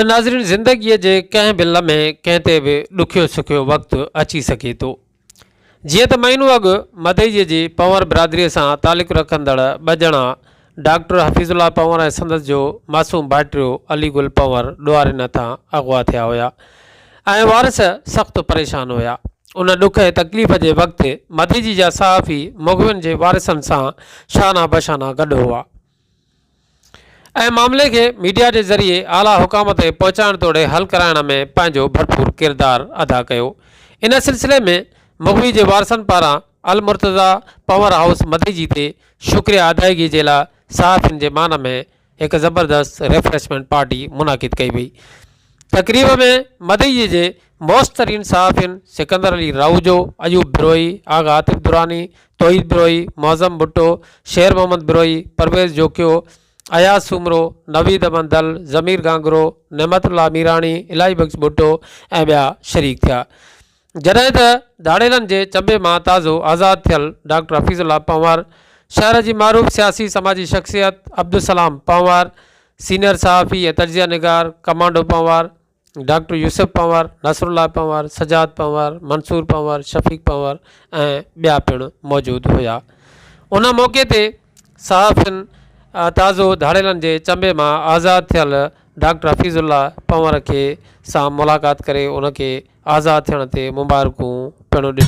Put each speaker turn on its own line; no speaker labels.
ناظرين زندگيء جي ڪنهن به لمحي ڪنهن تي به ڏکيو سکيو وقت اچي سگهي ٿو. جيئن ته مهينو اڳ مدئجي جي پنهور برادريء سان تعلق رکندڙ ٻه ڄڻا ڊاڪٽر حفيظ الله پنهور ۽ سندس جو معصوم ڀائٽيو علي گل پنهور ڏوهارين هٿان اغوا ٿيا هيا ۽ وارث سخت پريشان هيا. ان ڏک ۽ تڪليف جي وقت مدئجي جا صحافي مغوين جي وارثن سان شانه بشانه گڏ هئا. ۽ معاملي کي ميڊيا جي ذريعي اعليٰ حڪام تائين پهچائڻ توڙي حل ڪرائڻ ۾ پنهنجو ڀرپور ڪردار ادا ڪيو. ان سلسلي ۾ مغوي جي وارثن پاران المرتضيٰ پنور هائوس مدئجي تي شڪريه ادائيگي جي لاء صحافين جي مان ۾ هڪ زبردست ريفريشمينٽ پارٽي منعقد ڪئي وئي. تقريب ۾ مدئجي جي موث ترين صحافين سڪندر علي راهوجو، ايوب بروهي، آغا عاطف دراني، توحيد بروهي، معظم ڀٽو، شير محمد بروهي، پرويز جوکيو، اياز سومرو، نويد احمد دل، ضمير گهانگهرو، نعمت الله ميراڻي، الاهي بخش ڀٽو ۽ ٻيا شريڪ ٿيا. جڏهن ته ڌاڙيلن جي چنبي مان تازو آزاد ٿيل ڊاڪٽر حفيظ الله پنهوار، شهر جي معروف سياسي سماجي شخصيت عبدالسلام پنهوار، سينئر صحافي ۽ تجزيه نگار ڪمانڊو پنهوار، ڊاڪٽر يوسف پنهور، نصرالله پنهور، سجاد پنهور، منصور پنهور، شفيق پنهور ۽ ٻيا پڻ موجود هيا. ان موقعي تي صحافين تازو ڌاڙيلن جي چنبي مان آزاد ٿيل ڊاڪٽر حفيظ الله پنهور کي سان ملاقات ڪري ان کي آزاد ٿيڻ تي مبارڪون پڻ ڏنيون.